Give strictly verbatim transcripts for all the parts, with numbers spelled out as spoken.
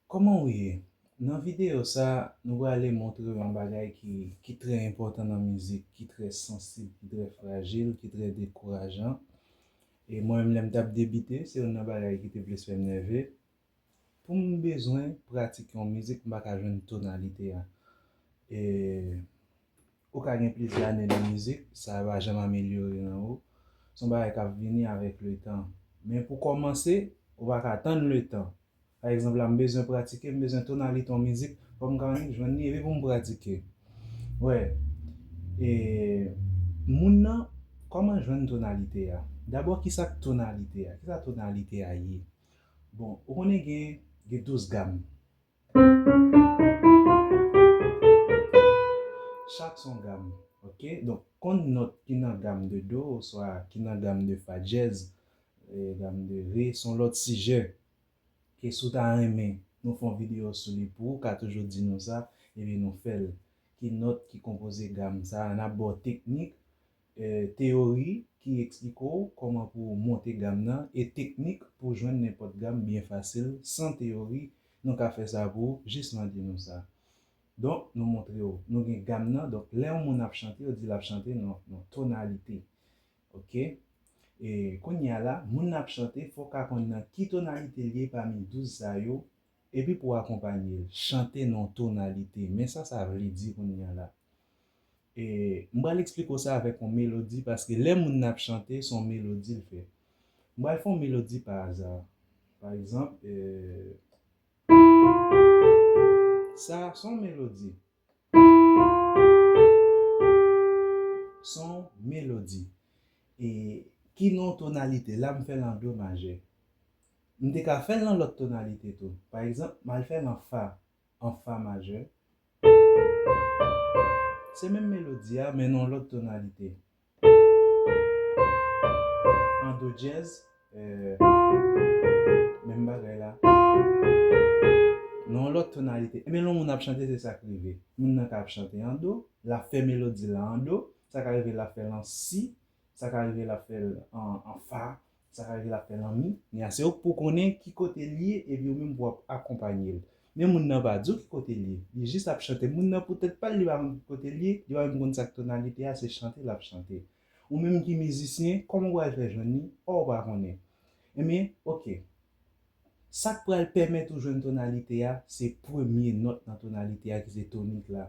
Kòman w ye? Nan videyo sa, nou prale montre w yon bagay ki, ki trè enpòtan nan mizik, ki trè sansib, ki trè frajil, ki trè dekourajan. E mwen menm, lè m t ap debite, se youn nan bagay ki te plis fè m nève. Pou m bezwen pratike yon mizik, m pa ka jwenn tonalite a. E ou ka gen plizyè ane nan mizik, sa pa janm amelyore nan ou. Se yon bagay k ap vini avèk letan. Men pou kòmanse, ou pa ka tann letan. Pa egzanp, la, m bezwen pratike, m bezwen tonalite yon mizik, fò m ka annik jwenn li, epi pou m pratike. Wè, e, moun nan, kòman jwenn tonalite a? Dabò, kisa k tonalite a? Kisa tonalite a ye? Bon, ou konnen gen, gen douz gam. Chak se yon gam, oke? Donk, konn nòt ki nan gam de do, oswa ki nan gam de fa dyèz, e, gam de re, se yon lòt sijè. Ke si w ta renmen nou fè yon videyo sou li pou ou, ka toujou di nou sa, epi nou fè l. Ki nòt ki konpoze gam sa a, n ap ba w teknik, e, teyori ki eksplike w kòman pou w monte gam nan, e teknik pou w jwenn nenpòt gam byen fasil, san teyori, nou ka fè sa pou ou, jis mande nou sa. Donk, nou montre w, nou gen gam nan, donk, lè yon moun ap chante, yo di l ap chante nan, nan tonalite. Oke? E kounye a la, moun nan ap chante, fò w ka konn nan ki tonalite l ye pami douz sa yo, epi pou w akonpanye l, chante nan yon tonalite. Men sa sa vle di kounye a la. E m pral eksplike w sa avèk yon melodi, paske lè moun nan ap chante, se yon melodi l fè. M pral fè yon melodi pa aza. Pa egzanp, e, sa, se yon melodi. Se yon melodi. E ki nan yon tonalite, la m fè l an do majè. M te ka fè l nan lòt tonalite tou. Pa egzanp, m al fè l an fa, an fa majè. Se menm melodi a, men nan yon lòt tonalite. An do dyèz, e, menm bagay la. Nan yon lòt tonalite. Ebyen, lè yon moun ap chante, se sa k rive. Moun nan ka ap chante an do, l ap fè melodi la an do, sa ka rive l ap fè l an si, sa ka rive l ap fè l an, an fa, sa ka rive l ap fè l an mi. Men a se ou k pou konnen ki kote l ye, epi ou menm pou w ap akonpanye l. Men moun nan pa di w ki kote l ye. Li jis ap chante. Moun nan poutèt pa l, li pa konn ki kote l ye, li pa menm konn sa k tonalite a, se chante l ap chante. Ou menm ki mizisyen, kòman w pral fè jwenn li? Ò, ou pa konnen. Ebyen, oke. Sa k pral pèmèt ou jwenn tonalite a, se premye nòt nan tonalite a ki se tonik la.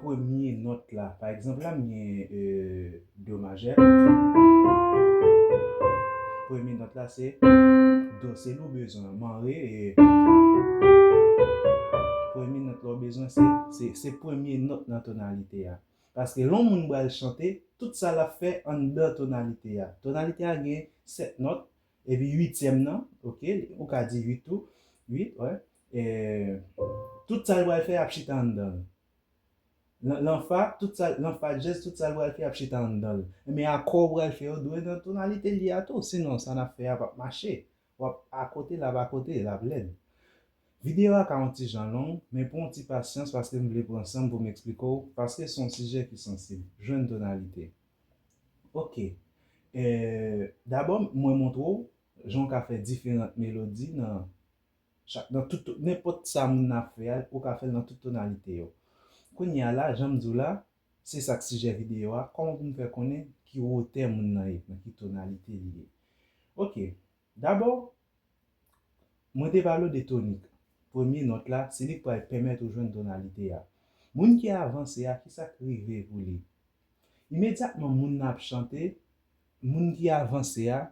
Premye nòt la. Pa egzanp, la, m gen, e, do majè. Premye nòt la se do, se li w bezwen. Manre, e, premye nòt la w bezwen, se, se, se premye nòt nan tonalite a. Paske lè yon moun pral chante, tout sa l ap fè anndan tonalite a. Tonalite a gen sèt nòt, epi uityèm nan, oke, ou ka di uit tou, uit, wè. E, tout sa l pral fè ap chita anndan l. Nan, nan fa, tout sa, nan fa dyèz, tout sa l pral fè ap chita anndan l. Men akò ou pral fè yo dwe nan tonalite l ye a tou, sinon sa n ap fè a p ap mache. W ap akote, l ap akote, l ap lèd. Videyo a ka yon ti jan long, men pran yon ti pasyans paske m vle pran san m pou m eksplike w, paske se yon sijè ki sansib. Jwenn tonalite. Oke. E, dabò, mwen montre w jan w ka fè diferan melodi nan chak, nan tout, nenpòt sa moun nan ap fè a, ou ka fè l nan tout tonalite yo. Kounye a la, jan m di w la, se sa k sijè videyo a, kòman pou m fè konnen ki wotè moun nan ye, nan ki tonalite li ye. Oke. Dabò, mwen te pale w de tonik. Premye nòt la, se li k pral pèmèt ou jwenn tonalite a. Moun ki avanse a, ki sa k rive pou li? Imedyatman moun nan ap chante, moun ki avanse a,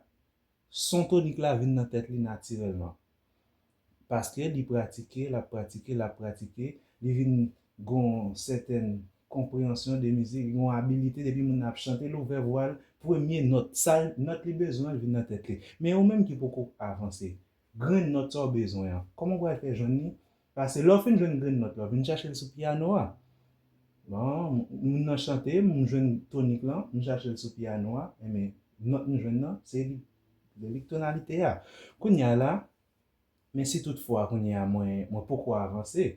son tonik la vin nan tèt li natirèlman. Paske li pratike, l ap pratike, l ap pratike, li vin gon sètèn konpreyansyon de mizik, li gon abilite depi moun nan ap chante, l ouvè vwa l, premye nòt, sa l, nòt li bezwen an, l vin nan tèt li. Men ou menm ki poko avanse, grenn nòt sa w bezwen an, kòman w pral fè jwenn li? Paske lè w fin jwenn grenn nòt la, w vin chache l sou pyano a. Bon, moun nan chante, m jwenn tonik lan, m chache l sou pyano a, enben, nòt m jwenn nan, se li, se li k tonalite a. Kounye a la, men si toutfwa kounye a mwen, mwen poko avanse,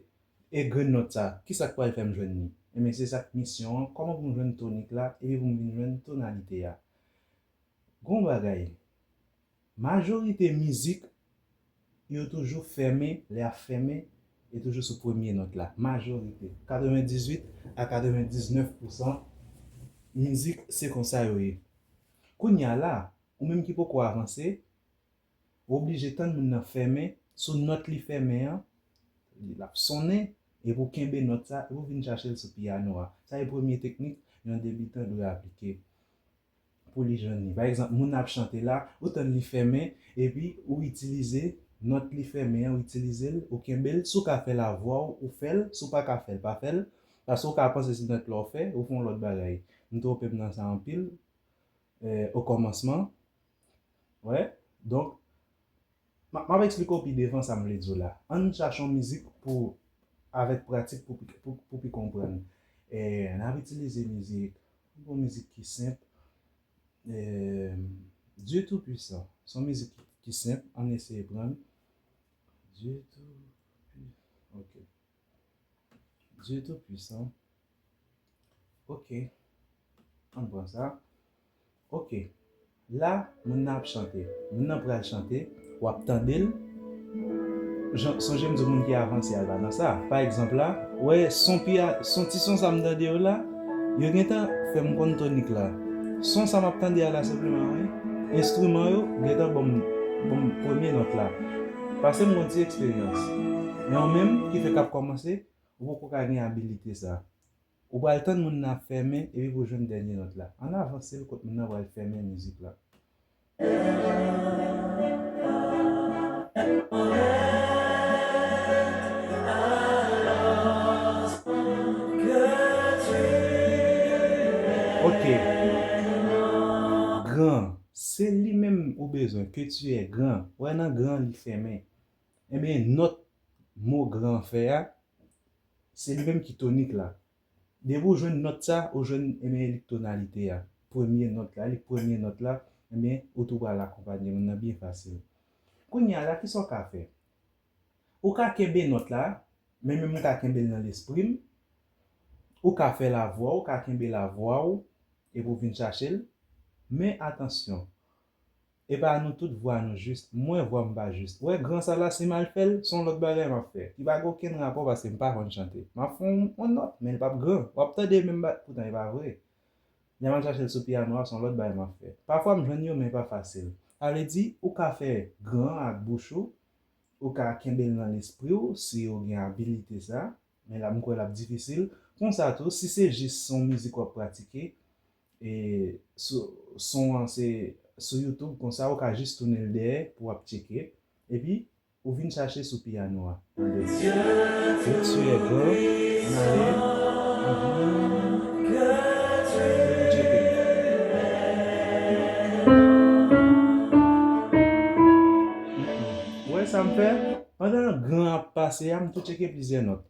e grenn nòt sa, ki sa k pral fè m jwenn li? Enben, se sa k misyon an, kòman pou m jwenn tonik la, epi pou m vin jwenn tonalite a. Gon bagay, majorite mizik, yo toujou fèmen, lè y ap fèmen, e toujou sou premye nòt la. Majorite, katrevendizuit a katrevendiznèf pousan mizik, se konsa yo ye. Kounye a la, ou menm ki poko avanse, ou oblije tann moun nan fèmen, sou nòt li fèmen an, l ap sonnen, epi w kenbe nòt sa, epi w vin chache l sou pyano a. Sa e premye teknik yon debitan dwe aplike pou li jwenn li. Pa egzanp, moun nan ap chante la, ou tann li fèmen, epi ou itilize nòt li fèmen an, ou itilize l, ou kenbe l, si w ka fè l a vwa w, ou fè l, si w pa ka fè l, pa fè l, paske w ka panse se nòt la w fè, ou fè yon lòt bagay. M twonpe m nan sa anpil, eh, okòmansman. Wè, donk, m ap, m ap eksplike w pi devan sa m vle di w la. Ann chache yon mizik pou, avèk pratik pou, pou, pou pi konprann. Eh, n ap itilize mizik, yon mizik ki senp. Eh, Dieu Tout-Puissant. Se yon mizik ki, ki senp, ann eseye pran l. Dieu Tout-Puissant. Ok. Dieu Tout-Puissant. Ok. Ann pran sa. Ok. La, moun nan ap chante. Moun nan pral chante. W ap tande l. Jan, sonje m di w moun ki avanse a la nan sa. Pa egzanp la, w wè son pya, son ti son sa m tande yo la, yo gentan fè m konn tonik la. Son sa m ap tande a la senpleman, wi. Enstriman yo gentan ban m, ban m premye nòt la. Pase m yon ti eksperyans. Men ou menm ki fèk ap kòmanse, ou poko ka gen abilite sa. Ou pral tann moun nan ap fèmen epi pou w jwenn dènye nòt la. Ann avanse l kot moun nan pral fèmen mizik la. Ok. Gran. Se li menm ou bezwen. Que tu es grand. Wè nan gran li fèmen. Ebyen, nòt mo gran fè a, se li menm ki tonik la. Depi w jwenn nòt sa, ou jwenn, ebyen, lik tonalite a. Premye nòt la, lik premye nòt la, ebyen, ou tou pral akonpanye moun nan byen fasil. Kounye a la, kisa w ka fè? Ou ka kenbe nòt la, men menm ou ka kenbe l nan lespri m. Ou ka fè lavwa w, ou ka kenbe lavwa w, epi w vin chache l. Men atansyon, e pa nou tout vwa nou jis. Mwen vwa m pa jis. Ou wè gran sa la, si m al fè l, se yon lòt bagay m ap fè. Ki pa gen okenn rapò paske m pa konn chante. M ap fè yon, yon nòt, men l p ap gran. W ap tande menm ba-, poutan e pa vre. Lè m al chache l sou pyano a, se yon lòt bagay m ap fè. Pafwa m jwenn yo, men e pa fasil. Sa vle di, ou ka fè gran an ak bouch ou, ou ka kenbe l nan lespri w, si w gen abilite sa. Men la, m kwè l ap difisil. Konsa tou, si se jis se yon mizik w ap pratike, e sou, son an se sou YouTube, konsa ou ka jis tounen l dèyè pou w ap tcheke. Epi, ou vin chache sou pyano a. Tande. Ou tire gran, ann ale. Mhm. Epi tcheke. Mhm. Ou wè sa m fè? Pandan gran ap pase a, m tou tcheke plizyè nòt.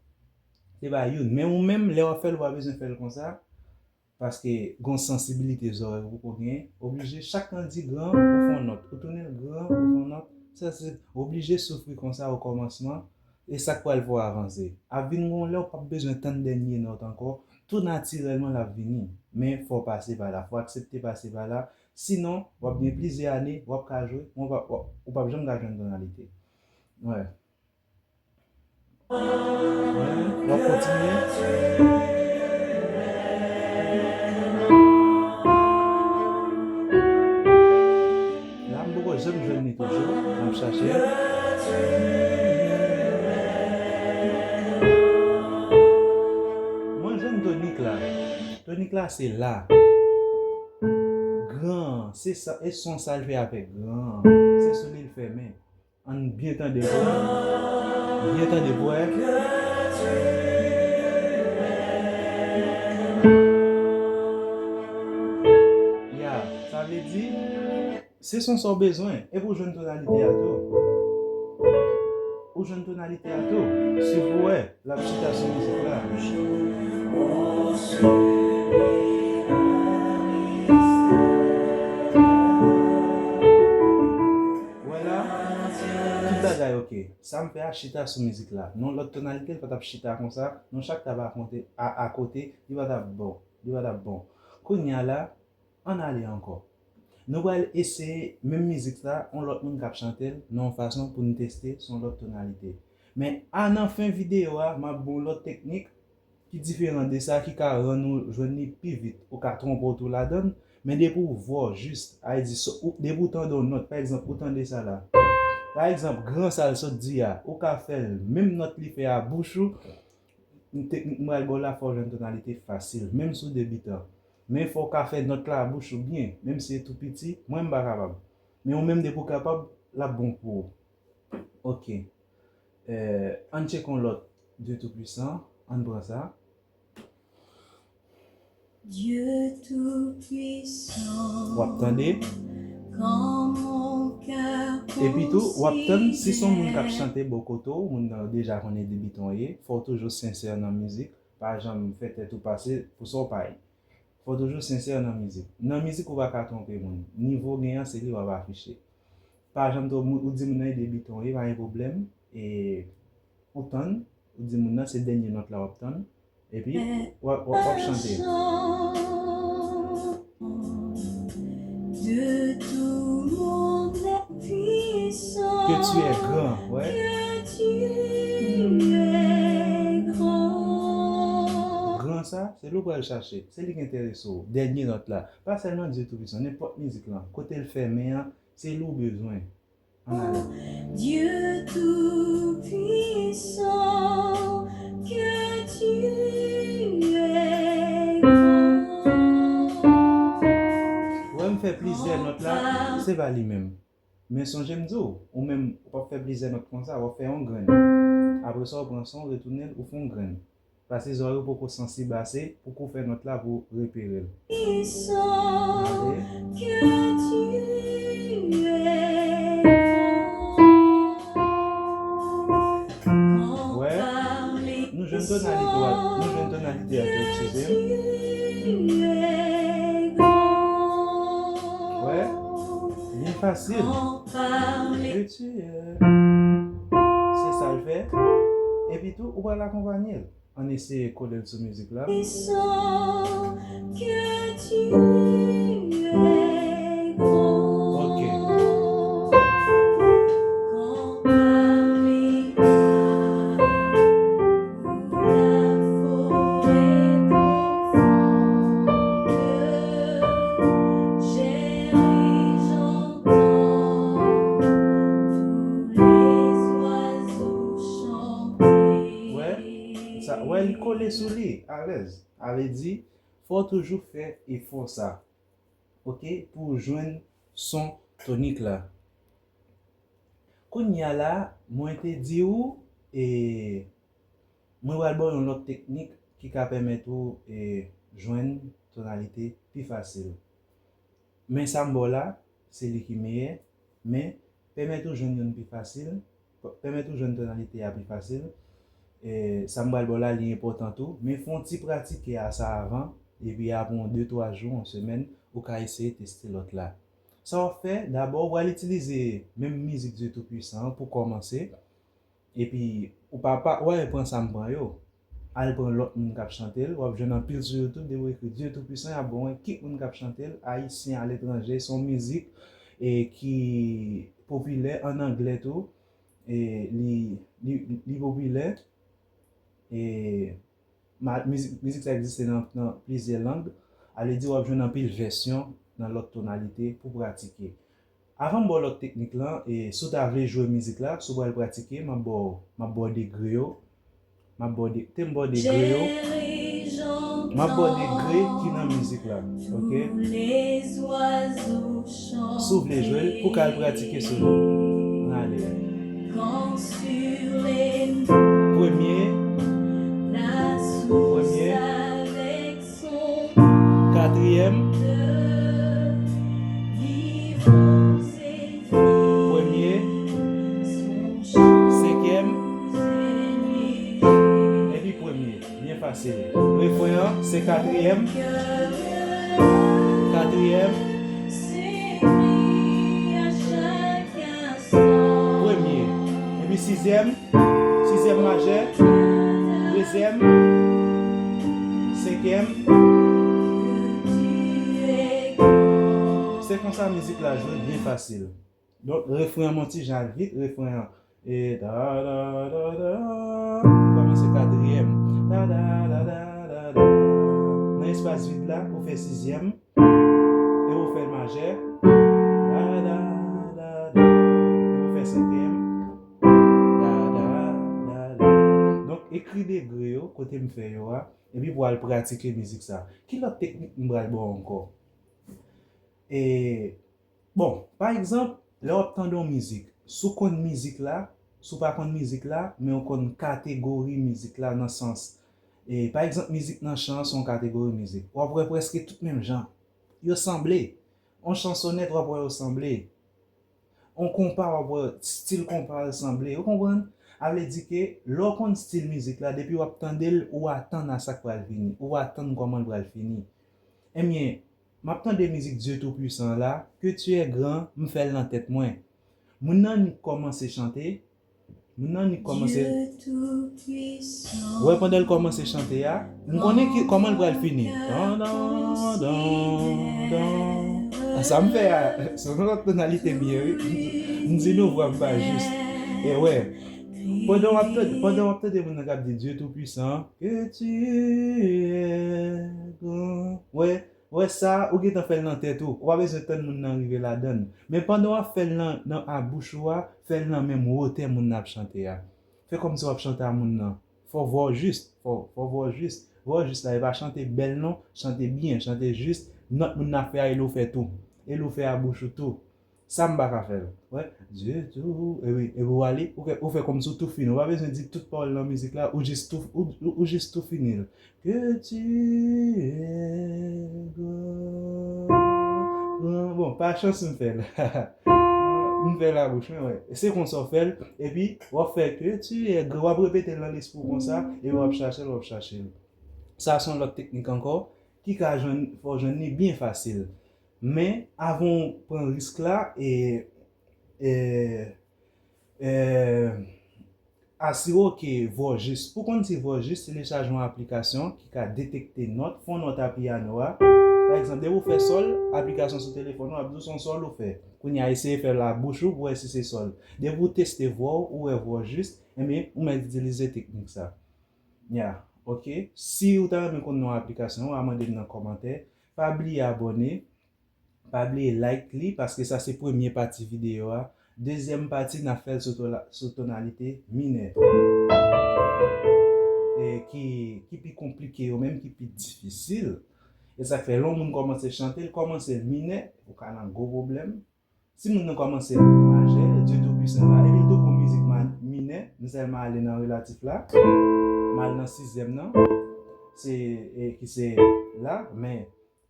Se pa youn. Men ou menm, lè w ap fè l, ou pa bezwen fè l konsa. Paske gon sansibilite zòrèy ou poko genyen. Oblije, chak tan di gran, ou fè yon nòt. Ou tounen l gran, ou fè yon nòt. Sa se oblije soufri konsa okòmansman. E sa k pral fè w avanse. Ap vin gon lè ou p ap bezwen tann dènye nòt ankò. Tou natirèlman, l ap vini. Men fò w pase pa la. Fò w aksepte pase pa la. Sinon, w ap gen plizyè ane, w ap ka jwe, men w p ap, w ap, ou p ap janm ka jwenn tonalite. Wè. W ap kontinye. La, m poko janm jwenn li toujou. M ap chache. Mwen jwenn tonik la. Tonik la, se la. Gran. Se sa, e son sa l fè avèk gran. Se sou li l fèmen. Ann byen tande pou wè. Byen tande pou wè. Ya, sa vle di, se son sa w bezwen. Epi w jwenn tonalite a tou. Ou jwenn tonalite a tou. Swiv pou wè. L ap chita sou mizik la. Wè la, tout bagay oke. Sa m fè a chita sou mizik la. Non, lòt tonalite, l pa t ap chita konsa. Non, chak ta pa konte a, akote, li pa t ap bon. Li pa t ap bon. Kounye a la, ann ale ankò. Nou pral eseye menm mizik sa, yon lòt moun k ap chante l nan yon fason pou n teste s on lòt tonalite. Men a nan fen videyo a, m ap ba w yon lòt teknik ki diferan de sa, ki ka rann ou jwenn li pi vit. Ou ka twonpe w tou ladan l, men depi w vwa w jis, sa vle di, depi w tande yon nòt, pa egzanp, ou tande sa la. Pa egzanp, gran sa l sot di a, ou ka fè l, menm nòt li fè a bouch ou, teknik m pral ba w la, fò w jwenn tonalite fasil, menm si w debitan. Men fò w ka fè nòt la a bouch ou byen, menm si e tou piti, mwen m pa kapab. Men ou menm depi w kapab, l ap bon pou ou. Ok. Eh, ann tcheke yon lòt Dieu Tout-Puissant, ann pran sa. Dieu Tout-Puissant. W ap tande. Epi tou, w ap tann si s on moun k ap chante bò kote w, moun nan deja konnen debitan w ye, fò w toujou sensè nan mizik, pa janm fè tèt ou pase pou sa w pa ye. Fò w toujou sensè nan mizik. Nan mizik, ou pa ka twonpe moun. Nivo w genyen an, se li w ap afiche. Pa janm twò, ou di moun nan e debitan w ye, pa gen pwoblèm. E ou tann, ou di moun nan se dènye nòt la w ap tann. Epi, w ap, w ap, w ap chante. Que tu es grand, wè. Gran sa, se li w pral chache. Se li k enterese w. Dènye nòt la. Pa sèlman Dieu Tout-Puissant, nenpòt mizik lan. Kote l fèmen an, se li w bezwen. Ann ale. Dieu Tout-Puissant, que tu es grand. Wè m fè plizyè nòt la, se pa li menm. Men sonje m di w, ou menm, ou p ap fè plizyè nòt konsa, w ap fè yon grenn. Apre sa, w pran sa, w retounen l, ou fè yon grenn. Paske zòrèy ou poko sansib ase pou kou fè nòt la pou repere l. Gade. Wè, nou jwenn tonalite a, nou jwenn tonalite a tou, eskize m. Wè, byen fasil. Se sa l fè. Epi tou, ou pral akonpanye l. Ann eseye kole l sou mizik la. Ok. Wè, sa, wè, li kole sou li, alèz. Sa vle di, fò w toujou fè efò sa, ok, pou w jwenn son tonik la. Kounye a la, mwen te di w, e, mwen pral ba w yon lòt teknik ki ka pèmèt ou, e, jwenn tonalite pi fasil. Men sa m ba w la, se li ki meyè, men pèmèt ou jwenn youn pi fasil, pèmèt ou jwenn tonalite a pi fasil. E, sa m pral ba w la, li enpòtan tou, men fè yon ti pratike a sa avan, epi apre yon de twa jou, yon semèn, ou ka eseye teste lòt la. Sa w ap fè, dabò, ou pral itilize menm mizik Dieu Tout-Puissant an pou kòmanse. Epi, ou pa, pa, ou pa pran sa m pran yo. Al pran lòt moun k ap chante l. W ap jwenn anpil sou YouTube, depi w ekri Dieu Tout-Puissant, y ap ba w yon ekip moun k ap chante l, ayisyen aletranje. Se yon mizik, e, ki popilè ann anglè tou. E, li, li, li popilè. E, ma-, mizik, mizik sa egziste nan, nan plizyè lang. Sa vle di w ap jwenn anpil vèsyon nan lòt tonalite pou pratike. Avan m ba w lòt teknik lan, e, si w ta vle jwe mizik la, si w pral pratike, m ap ba w, m ap ba w degre yo. M ap ba w de, te m ba w degre yo. M ap ba w degre ki nan mizik la, ok? Si w vle jwe l, pou w ka al pratike sou li. Ann ale. Premye, premye, katriyèm, premye, senkyèm, epi premye. Byen fasil. Refren an, se katriyèm. Katriyèm. Premye. Epi sizyèm. Sizyèm majè. Dezyèm. Senkyèm. Se Se konsa mizik la jwe byen fasil. Donk, refren an, yon ti jan vit, refren an. E da, da, da, da. Kòmanse katriyèm. Da, da, da, da, da, da. Nan espas vid la, ou fè sizyèm. E ou fè majè. Da, da, da, da. E ou fè senkyèm. Da, da, da, da. Donk, ekri degre yo, kote m fè yo a, epi pou al pratike mizik sa. Ki lòt teknik m pral ba w ankò? E, bon, pa egzanp, lè w ap tande yon mizik, si w konn mizik la, si w pa konn mizik la, men w konn kategori mizik la nan sans, e, pa egzanp, mizik nan chan an se yon kategori mizik. W ap wè prèske tout menm jan. Yo sanble. Yon chansonèt, w ap wè yo sanble. Yon konpa, w ap wè stil konpa yo sanble. Ou konprann? A vle di ke lè w konn stil mizik la, depi w ap tande l, ou atann a sa k pral vini. Ou atann kòman l pral fini. Ebyen, m ap tande mizik Dieu Tout-Puissant la, Que tu es grand, m fè l nan tèt mwen. Moun nan annik kòmanse chante, moun nan annik kòmanse. Ou wè, pandan l kòmanse chante a, m konnen ki, kòman l pral fini. Don, don, don, don. A, sa m fè a, se yon lòt tonalite m ye, wi. M di nou vwa m pa jis. E wè, pandan w ap tande, pandan w ap tande moun nan k ap di Dieu Tout-Puissant, Que tu es grand. Wè, Wè sa, ou gentan fè l nan tèt ou. Ou pa bezwen tann moun nan rive ladan l. Men pandan w ap fè l nan, nan a bouch ou a, fè l nan menm wotè moun nan ap chante a. Fè kòmsi w ap chante a moun nan. Fò vwa w jis, fò, fò vwa w jis. Vwa w jis la, e pa chante bèl non, chante byen, chante jis. Nòt moun nan ap fè a, e l ou fè tou. E l ou fè a bouch ou tou. Sa m pa ka fè l. Wè, Dieu tout, e wi, epi w ale, ou fè, ou fè kòmsi w tou fini. Ou pa bezwen di tout pawòl nan mizik la, ou jis tou, ou, ou, ou jis tou fini l. Que tu es grand. Bon, pa chans m fè l. M fè l a bouch mwen, wè. Se konsa w fè l, epi w ap fè que tu es grand, w ap repete l nan lespri w konsa, epi w ap chache l, w ap chache l. Sa se yon lòt teknik ankò, ki ka jwenn, fè w jwenn li byen fasil. Men, avan w pran risk la, e, e, e, asire w ke vwa w jis. Pou konn si vwa w jis, telechaje yon aplikasyon ki ka detekte nòt, fè yon nòt a pyano a. Pa egzanp, depi w fè sòl, aplikasyon sou telefòn ou ap di w se yon sòl ou fè. Kounye a, eseye fè l a bouch ou pou w wè si se sòl. Depi w teste vwa w, ou wè vwa w jis, ebyen, ou mèt itilize teknik sa. Ya, oke. Si w ta renmen konn non aplikasyon an, w a mande m nan kòmantè. Pa bliye abòne. Pa bliye like li, paske sa se premye pati videyo a. Dezyèm pati, n ap fè l sou tola-, sou tonalite minè. E ki, ki pi konplike yo menm, ki pi difisil. E sa k fè, lè yon moun kòmanse chante, l kòmanse l minè, ou ka nan gwo pwoblèm. Si moun nan kòmanse l majè, Dieu Tout-Puissant la, epi l tou gon mizik ma-, minè, m sèlman ale nan relatif la, m al nan sizyèm nan, se, e, ki se la, men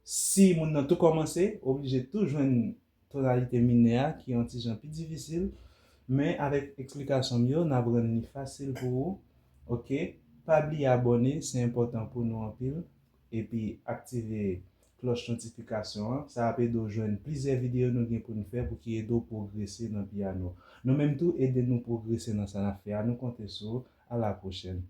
si moun nan tou kòmanse, oblije tou jwenn tonalite minè a, ki yon ti jan pi difisil, men avèk eksplikasyon m yo, n ap rann li fasil pou ou, oke? Pa bliye abòne, se enpòtan pou nou anpil, epi aktive klòch notifikasyon an, sa ap ede w jwenn plizyè videyo nou gen pou n fè pou ki ede w pwogrese nan pyano. Nou menm tou, ede nou pwogrese nan sa n ap fè a, nou konte sou ou, a la pwochèn.